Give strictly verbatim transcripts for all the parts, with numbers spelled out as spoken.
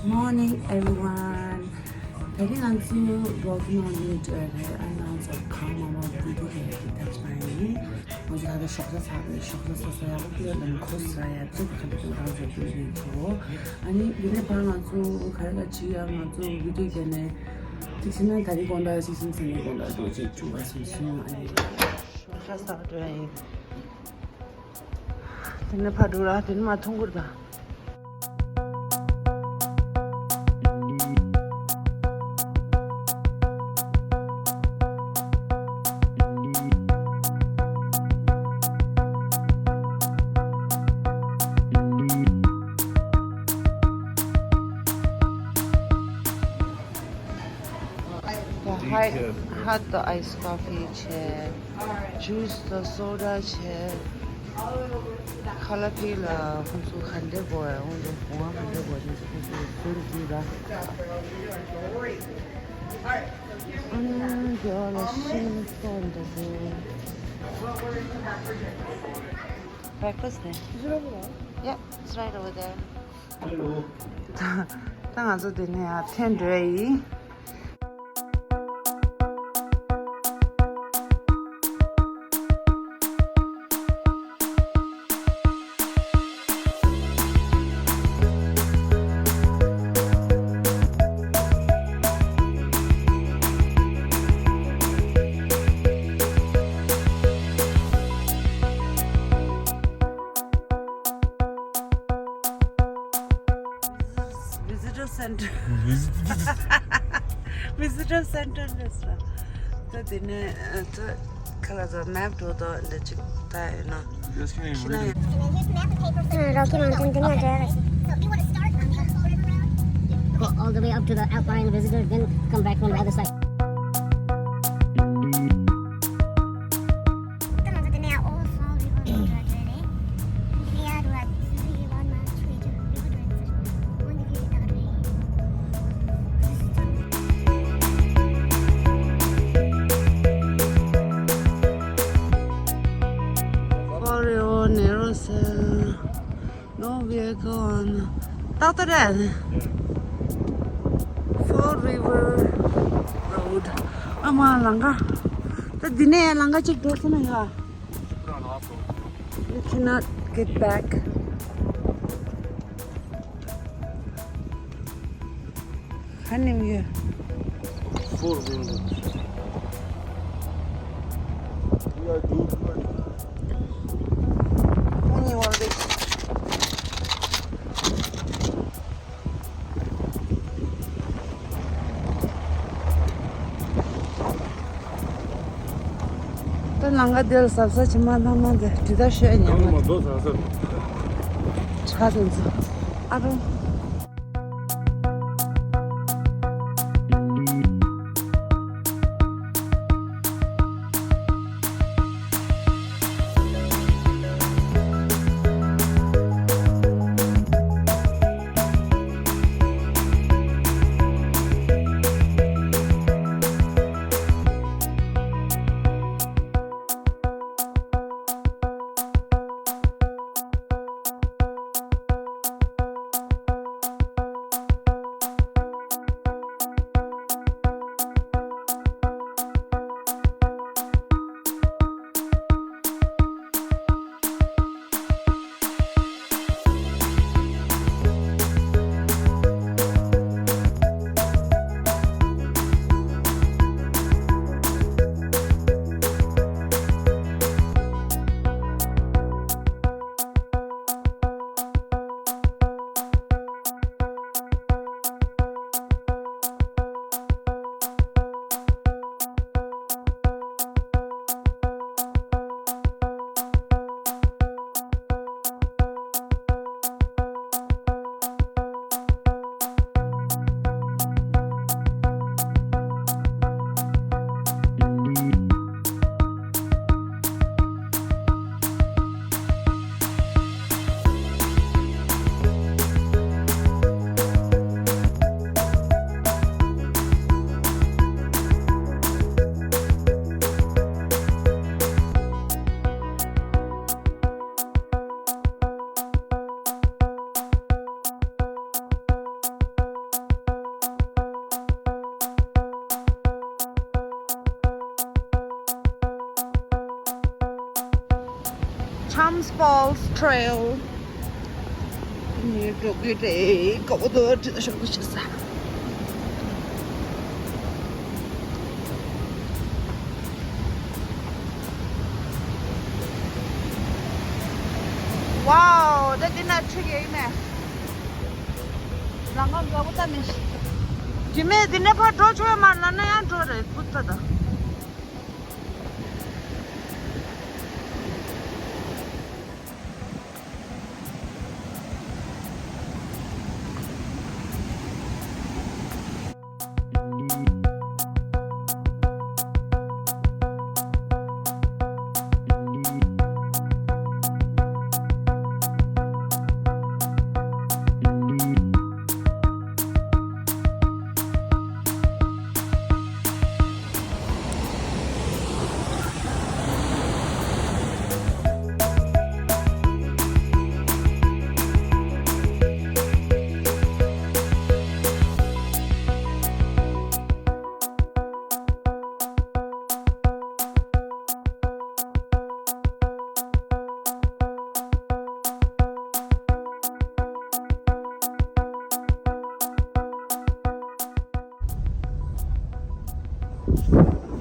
Morning everyone. ད་རིང་ང་ཚོ་vlog་གནང་ཡོད་འདྲ་རེད། ཨ་ང་ཚོ་གང་མང་མང་video་ལས་ཀྱི་ཐབས་ཤེས་ཡིན། ང་ཚོ་ད་ལྟ་ཞོགས་ཇ་ཟ་རེད། ཞོགས་ཇ་ཟ་ས་ཡག་པོ་ལ་ལམ་ཁོ་ཟ་ཡ་ཚོ་ག་འདྲ་ང་ཚོ་video་ལས་ཀྱི་འོ། ཨ་ནི་འདི་ནས་ཕར་ང་ཚོ་ག་རེ་ག་བྱེད་ཡ་ང་ཚོ་video་བརྒྱབ་ནས་གཅིག་བྱས་ན་ད་རིང་དགོང་དག་གཅིག་བྱས་ན་མཚན་ནས་དགོང་དག་འགྲོ་ཅིག་བྱུང་བ་སོང་སོང་ཨ་ནི་ཞོགས་ཇ་ཟ་འགྲོ་ཡ་ཡིན། དེ་ནས་ཕར་འགྲོ་ར། དེ་ནས་མར་ཐུང་གུར་དང་། ད་ཧའི་ཧཊ་དང་ཨའི་སི་ཀོ་ཕི་བྱས། ཇུས་དང་སོ་ཌ་བྱས། ཁ་ལག་ཕིག་ལ་ཁོང་ཚོ་ག་འདྲ་དགོས་ཡ། ཁོང་ཚོ་གོང་བ་ག་འདྲ་དགོས་ཡ། ཁོང་ཚོ་ཟུར་ཟུར་ལ། ཨ་ནི་འདི་ལ་ཤིང་ཏོག་འདུག Breakfast there. Yeah, it's right over there. ད་ང་ཚོ་འདི་ནས་ཡར་འཐེན་འགྲོ་ཡ་ཡིན། Visitor center. Visitor center རེད་ཟེར། ད་དེ་ནས་ད་ཁ་ལག་ཚོ་མེབ་འགྲོ་དོ་འདི་ཅིག་ད་ཡིན་ན། Just kidding. Rocky Mountain, the near there. Go all the way up to the outlying visitors, then come back on the other side. Four River Narrows, no vehicle on. ཏག་ཏག་རེད། Four River Road. ཨ་མ་ལམ་ཁ། ད་འདི་ནས་ལམ་ཁ་གཅིག་འགྲོ་ཐུབ་ན་ཡ། You cannot get back. ཧ་ནེམ་ཡོད། Four wheeler. Yeah, dude. ཁོང་གཉིས་བར་རེད། ད་ལམ་ཁ་དེ་ལ་གཟབ་གཟབ་བྱེད་མ་བཏང་ན་དེ་དྲི་ད་ཤོད་ཉན་མ། ད་ལོ་མ་རྡོ་ཟ་ས་རེད། ཁྲ་དེ་ཚོ་ཨ་རོ། Comes Falls Trail. ངས་འགྲོ་གི་རེད། དགའ་པོ་འདུག་ཁྲིད་ཤོག་ཤི་ས། ཝའོ། ད་འདི་ན་ཁྲིད་ཡས་ཡིན་ནས། ལམ་ཁ་འདྲ་པོ་ད་མེད། རྒྱུ་མེད། འདི་ནས་ཕར་འགྲོ་ཆོག་ཡོད་མ་རེད། ལབ་ན་ཡང་འགྲོ་རེད། ཕུ་ཐ་ད།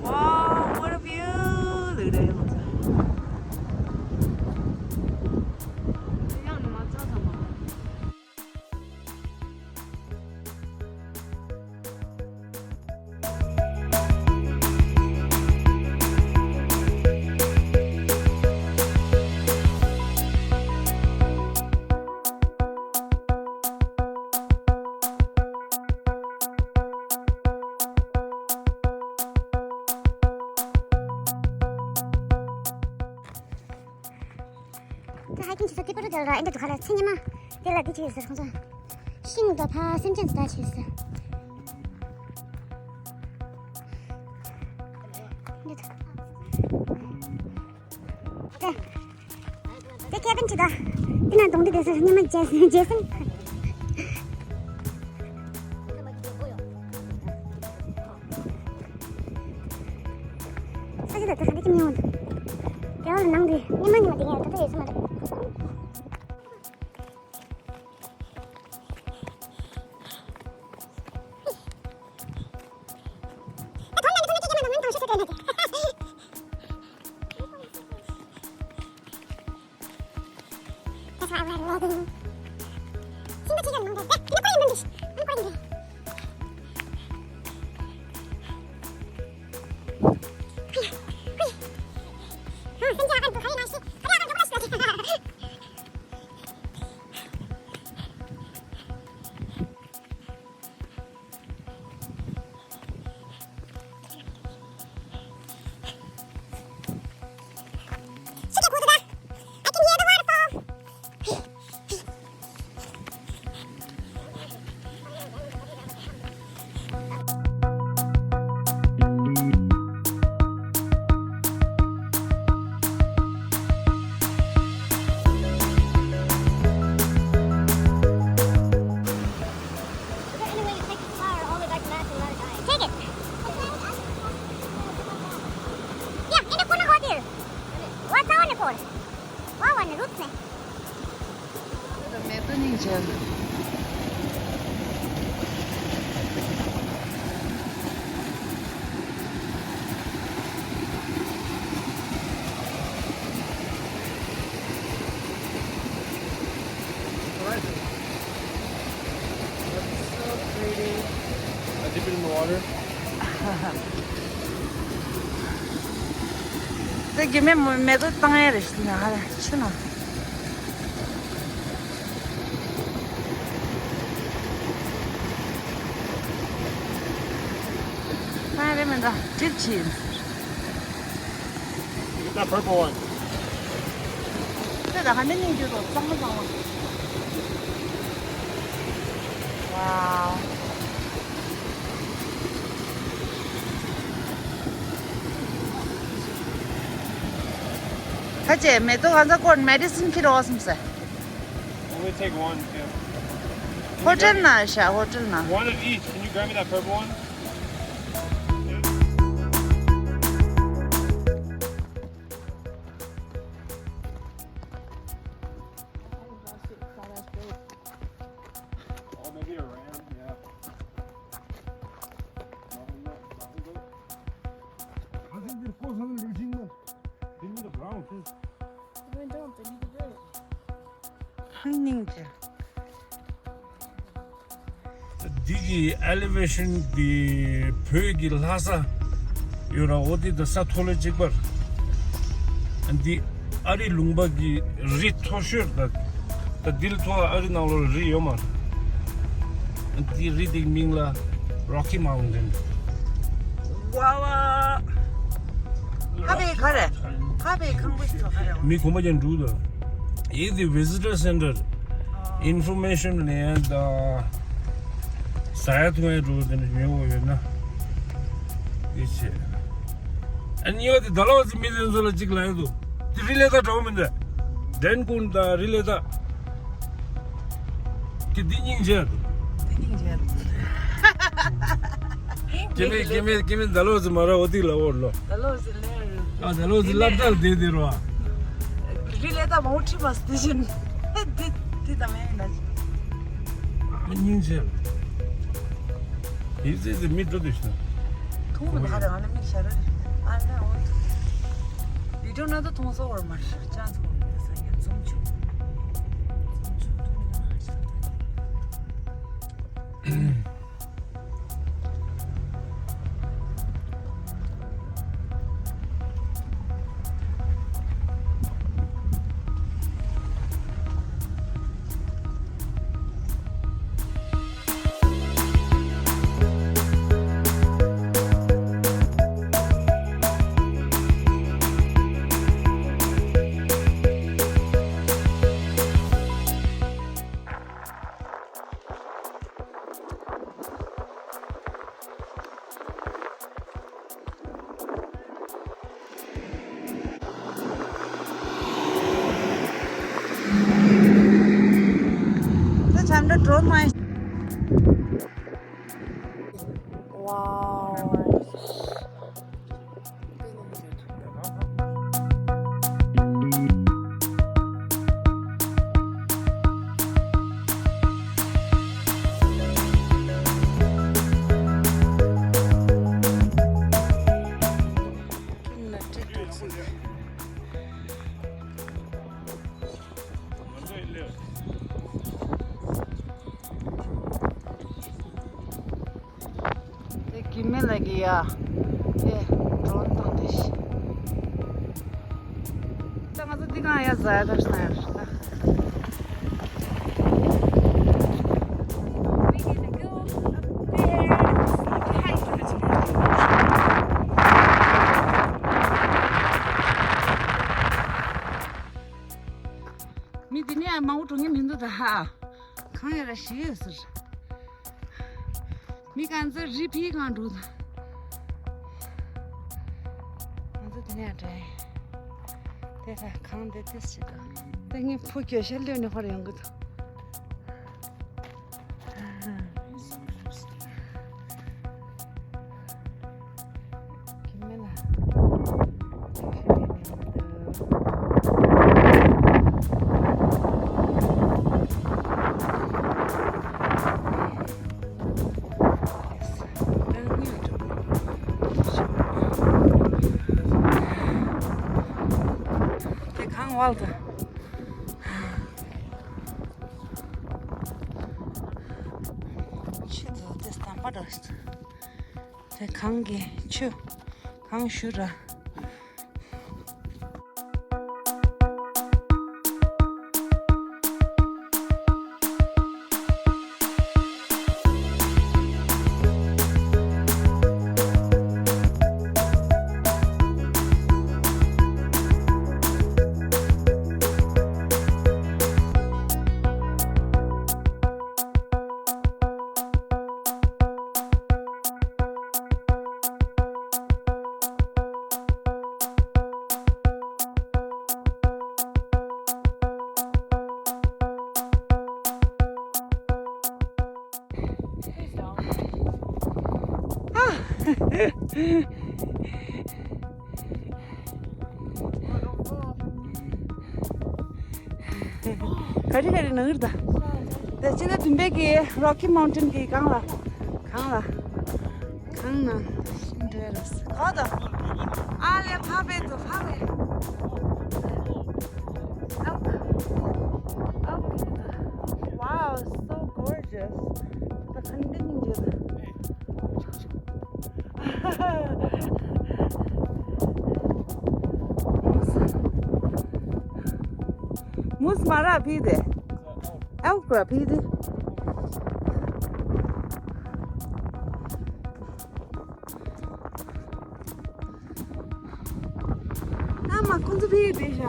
Wow, what a view! Look at that. ད་ཧའི་ཀིང་བྱེད་ས་དེ་པར་རྒྱལ་ར་ཨེ་འདྲ་འདུག་ག་ལ། ཚེ་ཉི་མ་དེ་ལ་འདི་བྱེད་ཟེར་ཁོང་ཚོ། ཤིང་དང་ཕ་སེམས་ཅན་ཟ་བྱེད་ཟེར། འདི་ད། དེ། དེ་ཁེ་ཕན་ཆེ་ད། དེ་ན་གདོང་འདི་དེ་ཟེར་ཉི་མ་རྒྱལ་རྒྱལ་སེམས། ས་ཆ་ད་ལྟ་ག་འདྲ་ཅིག་མི་འོང་། རྒྱ་གར་ནང་དུ་ཉི་མ་ཉི་མ་བསྡད་མཁན་ད་ལྟ་ཡོད་ས་མ་རེད། That's why I'm not loading. Okay, anyway, you take the flower all the way back to Madison another time. Take it. Yeah, in the corner right there. What's on the corner? Wow, on the roof, man. མེ་ཏོག་སྙིང་རྗེ། That's so pretty. I dip it in the water. དེ་གི་མེ་མེ་ཏོག་བཏང་ཡ་རེད་ཤི་ན་ཧ་ལ་ཆུ་ན། ཧ་རེ་མེ་ད་ཀྲིབ་ཆི། Get that purple one. དེ་ད་ཧ་ནེ་ནིང་རྒྱུ་རོ་གཙང་མ་གཙང་མ། Wow. ཁ་ཅེ་མེ་ཏོག་གང་ཟག་ཀོར་མེ་ཌི་སིན་ཁི་རོ་སམ་སེ། Only take one, too. Hotel na sha, hotel na. One of each. Can you grab me that purple one? སྙིང་རྗེ། འདི་གི་ཨེ་ལི་ཝེ་ཤན་འདི་བོད་ཀྱི་ལྷ་ས་ཡོད་ར། འོ་འདི་དང་ས་མཐོ་ལོ་གཅིག་པར། འདི་ཨ་རི་ལུང་པ་གི་རི་མཐོ་ཤོས་ད། ད་འདི་ལ་མཐོ་བ་ཨ་རི་ནང་ལོགས་རི་ཡོད་མ་རེད། འདི་རི་འདི་མིང་ལ་Rocky Mountain། ཝ་ཝ། ཁ་བའི་ག་རེ། ཁ་བའི་ཁང་པ་ཞིག་ག་རེ། མི་གོམ་པ་ཅན་འདུག་ད། ཡིག་འདི་Visitor Center། Information ལེན་ཡ་དང་། ཟ་ཡ་འཐུང་ཡ་འགྲོ་དེ་ནས་ཉོས་འོ་ཡོད་ན། དེ་བྱས། ཨ་ནི་ཡོད་དེ་ད་ལོ་ཟི་མི་དེ་ཚོ་ལ་གཅིག་ལ་ཡོད་དོ། དེ་རི་ལས་ད་གྲོགས་མི་འདུག་ཌན་ཀུན་དང་རི་ལས་ད། དེ་འདི་སྙིང་རྗེ། དེ་སྙིང་རྗེ། སྐྱེ་མེད་སྐྱེ་མེད་སྐྱེ་མེད་ད་ལོ་ཟི་མ་ར་འོ་དེ་ལ་འོ་ལོ། ད་ལོ་ཟི་ལེ། ཨ་ད་ལོ་ཟི་ལབ་ད་ལ་དེ་དེ་རོ། རི་ལས་ད་མ་འོ་ཁྲི་མ་སྟེ་བཞིན། དེ་དེ་ད་མེད་ན། སྙིང་རྗེ། ཡིད་ཚེ་ཚེ་མི་འགྲོ་དུས་ཤིང་། ཐུང་མི་ཁ་རེ་ང་ནི་མི་ཤ་རེ། ཨ་ནི་འོ། བི་ཌིའོ་ན་ད་ཐུང་སོ་བར་མ་ཤ་ཅང་ཚོ་མི་ས་ཡ་ཙུམ་ཆུ། ཙུམ་ཆུ་ཐུང་མི་ན་ཤ། ད་ཆམ་འདྲ་འགྲོ་མ། ཝའོ། དེ་གི་མེ་ལ་གི་ཡ། དེ་ཌོ་རོན་བཏང་དེ་ཤི། ད་ང་ཚོ་འདི་གང་ཡ་ཟ་ཡ་ད་ཤི་ན་ཡ་ཤི་ད། མི་འདི་ནས་མང་པོ་འགྲོ་མཁན་མི་འདུག་ད་ཧ། གང་ཡོད་ར་ཞིག་ཡོད་ཟེར། མི་གང་ཚོད་རི་ཕིའི་གང་འགྲོ་ད། ང་ཚོ་དེ་ནས་འགྲོ་ཡིན། དེ་ད་གང་དེ་དེ་ཞིག་ད། ད་ངས་ཕུ་གྱོད་ཤ་ལོས་ནས་ཧོར་ཡོང་གི་ད། དེ་གང་བལ་ད། ཆུ་དེ་དེ་དམ་པ་འདྲ། དེ་གངས་ཀྱི་ཆུ། གངས་ཞུ་ར། ག་རེ་ག་རེ་ནང་ཡོད་ད། ད་ཕྱི་ཟླ་བདུན་པའི་གི་Rocky Mountain གི་གང་ལ། གང་ལ། གང་ན། ཤིང་འདྲ་རེད། ག་ད། ཨ་ལེ་ཕ་བེ་དུ་ཕ་བེ། ཨ་ཨ་བེ་དུ། ད་ཁ་འདི་སྙིང་རྗེ་ད། མུས་མ་ར་ཕི་དེ། ཨེལ་ཀྲ་ཕི་དེ། ཨ་མ་ཁོང་ཚོ་ཕི་དེ་ཤ།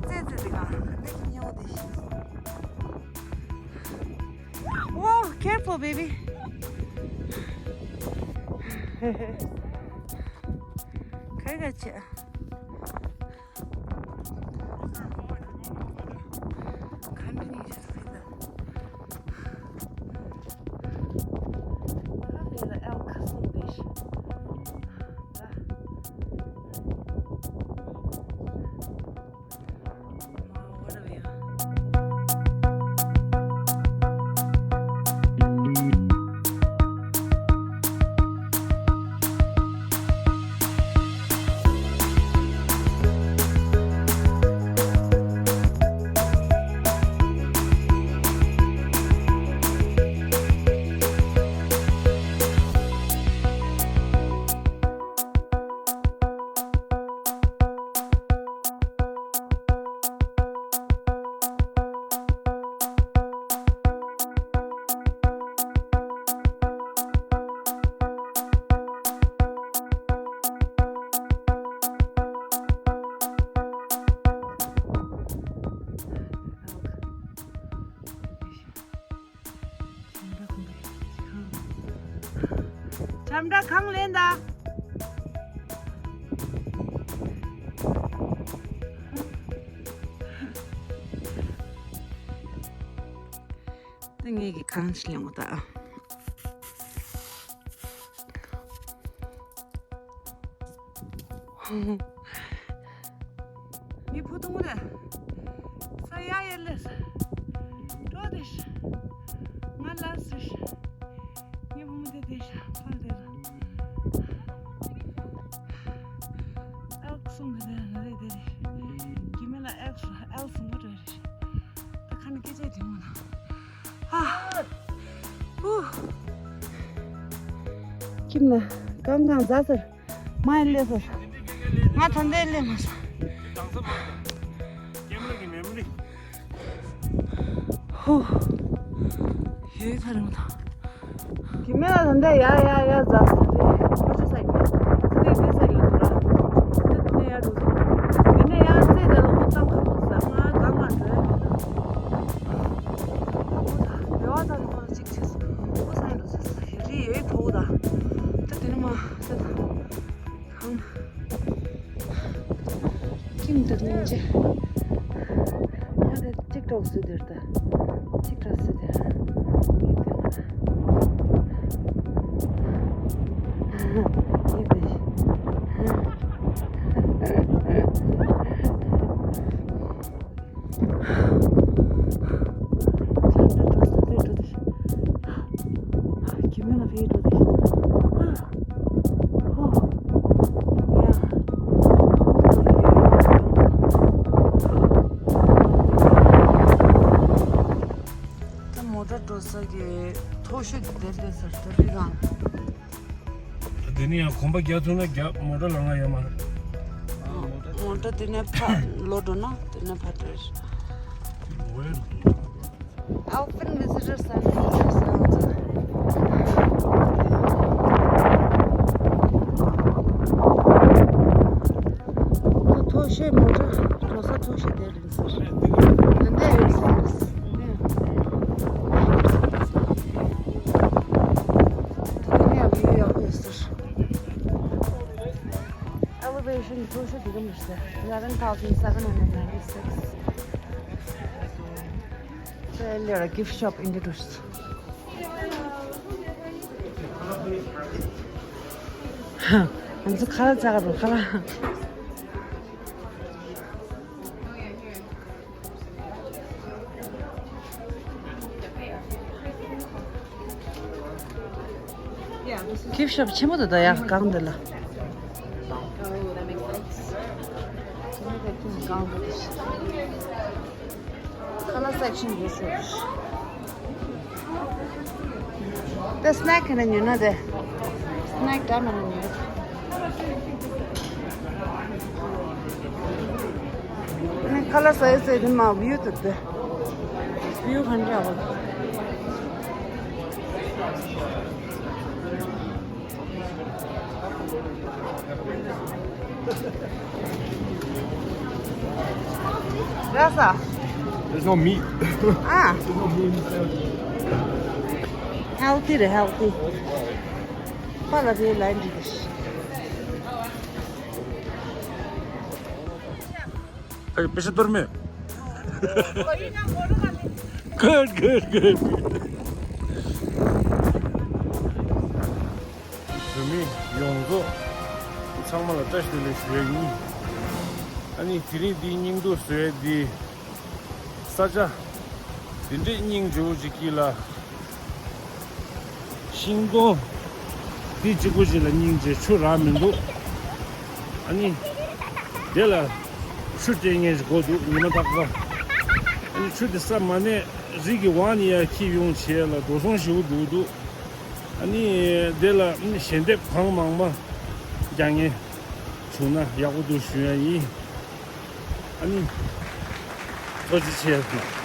ཙེ་ཙེ་དེ་ག་འདི་ཉོ་དེ་ཤ། Whoa, careful, baby. ག་ག་ཆེ། ག་འདྲ་ནི་ཞིག་རེད་ད། ཨ་ཧེ་ལ་ཨེལ་ཁ་སུམ་དེ་ཤ། ཁྲམ་འདྲ་གང་ལེན་ད། ད་ངེད་ཀྱི་གང་ཞིག་ལེན་འོ་ད། ངའི་བུ་དུང་རེད། ས་ཡ་ཡ་ལེ་ས། འགྲོ་དེ་ཤ། ང་ལ་སུ་ཤ། ངའི་བུ་མོ་དེ་དེ་ཤ་ཕར་དེ་ལ། ཨེལ་གསུང་གི་དེ་ང་རེད་དེ་རེད། གི་མེ་ལ་ཨེལ་ཨེལ་གསུང་གི་འགྲོ་རེད། ད་ཁ་ནས་སྐད་ཆ་དྲན་མ་ན། ཨ། ཧུ། ཁྱིམ་ན་གང་གང་ཟ་ཟེར། མ་ཡིན་ལས་ཟེར། ང་ད་ལྟའི་ལས་མ་ཟ། ཧུ། ཡོད་ཚ་རིང་ཐང་། གི་མེ་ལ་ད་ལྟ་ཡ་ཡ་ཡ་ཟ་ཟ་རེད། ཁ་ཆུ་ས་ཡིན། ཚ་དེ་དེ་ས་ཡིན་ལ་འདུག་ར། ད་དེ་ནས་ཡ་འགྲོ་ཟེར། དེ་ནས་ཡ་ཚེ་དེ་ལ་འུ་ཙམ་ཁ་ཁུག་ཟ། ང་གང་ང་འགྲོ་ཡ་མེད་ན། ཨ་ཁུ་ད་བེ་བ་ད་ནོ་ཅིག་ཆེ་སོང་། ཁུག་ས་ཡིན་འགྲོ་ཟེར་ཟ་ཡ་རི་ཡོད་ཐོག་ད། ད་དེ་ནས་མ་ཟ་ད། གང་། ཁྱིམ་དུ་སྙིང་རྗེ། ང་དེ་གཅིག་གྲོགས་སུ་དེར་ད། གཅིག་གྲོགས་སུ་དེར། ངས་དེ་མ་ད། ངས་དེ། ད་མོ་ཊ་འགྲོ་ས་གི་མཐོ་ཤོས་དེ་དེར་སླེབས་ཚར། དེ་རི་སྒང་། དེ་ནས་ཡང་གོམ་པ་རྒྱག་ཐུབ་ན་རྒྱག་མོ་ཊ་ལངས་ཡོད་མ་རེད། མོ་ཊ་དེ་ནས་ཕར་ལོག་འགྲོ་ན་དེ་ནས་ཕར་འགྲོ་ཡ་རེད། Elephant Visitor Center. མཐོ་ཤོས་མོ་ཊ་འགྲོ་ས་མཐོ་ཤོས་དེ་རེད་ཟེར། འདི་འདྲ་ཡོད་ཟེར། འདི་ནས་ཡང་ཡོད་ཟེར། Elevation མཐོ་ཤོས་འདི་ག་མི་ཟེར། eleven thousand seven hundred ninety-six. ད་ལེར་gift shop introduce. ང་ཚོ་ཁ་ལག་ཟ་ག་འགྲོ། ཁ་ལག gift shop ཆེན་པོ་འདུག་ད་ཡ་སྒང་འདི་ལ། ཁ་ལག་ཟ་ section འདུག་ཟེར། ད་སི་ནེག་ག་ན་ཉོས་ན་དེ། སི་ནེག་འདྲ་མ་ན་ཉོས། ཨ་ནི་ཁ་ལག་ཟ་ཡི་ཟ་ཡི་དེ་མ་བིའུ་དེ་དེ། བིའུ་ག་འདྲ་བ། ར་ས། There's no meat. ཨ། There's no meat in this. Healthy རེད། healthy. པ་ལ་དེའི་ལན་འདི་དེ། ཨ། པེ་ཤ་གཏོར་མེད། Good, good, good. བོད་མི་ཡོངས་རྫོགས་ཚང་མ་ལ་བཀྲ་ཤིས་བདེ་ལེགས་ཞུ་ཡ་ཡིན། ཨ་ནི་དེ་རིང་འདི་སྙིང་སྡུག་བཟོ་ཡ་འདི། ས་ཆ་འདི་འདྲའི་སྙིང་རྗེ་བོ་ཅིག་གི་ལ། ཤིང་སྡོང་འདི་གཅིག་པོ་ཅིག་ལ་སྙིང་རྗེ། ཆུ་རག་མི་འདུག་ཨ་ནི། དེ་ལ་ཆུ་སྤྲད་མཁན་ཞིག་དགོས་འདུག་ཉི་མ་རྟག་པར། ཨ་ནི་ཆུ་དེ་ས་མ་གནས་རི་གི་འོག་ནས་ཡར་འཁྱེར་ཡོང་བྱས་ལ་འགྲོ་སོང་ཞེ་པོ་འགྲོ་གི་འདུག་ཨ་ནི་དེ་ལ་ཞལ་འདེབས་གང་མང་མང་རྒྱག་མཁན་བྱུང་ན་ཡག་པོ་འདུག་ཞུ་ཡ་ཡིན། ཨ་ནི་ཐུགས་རྗེ་ཆེ།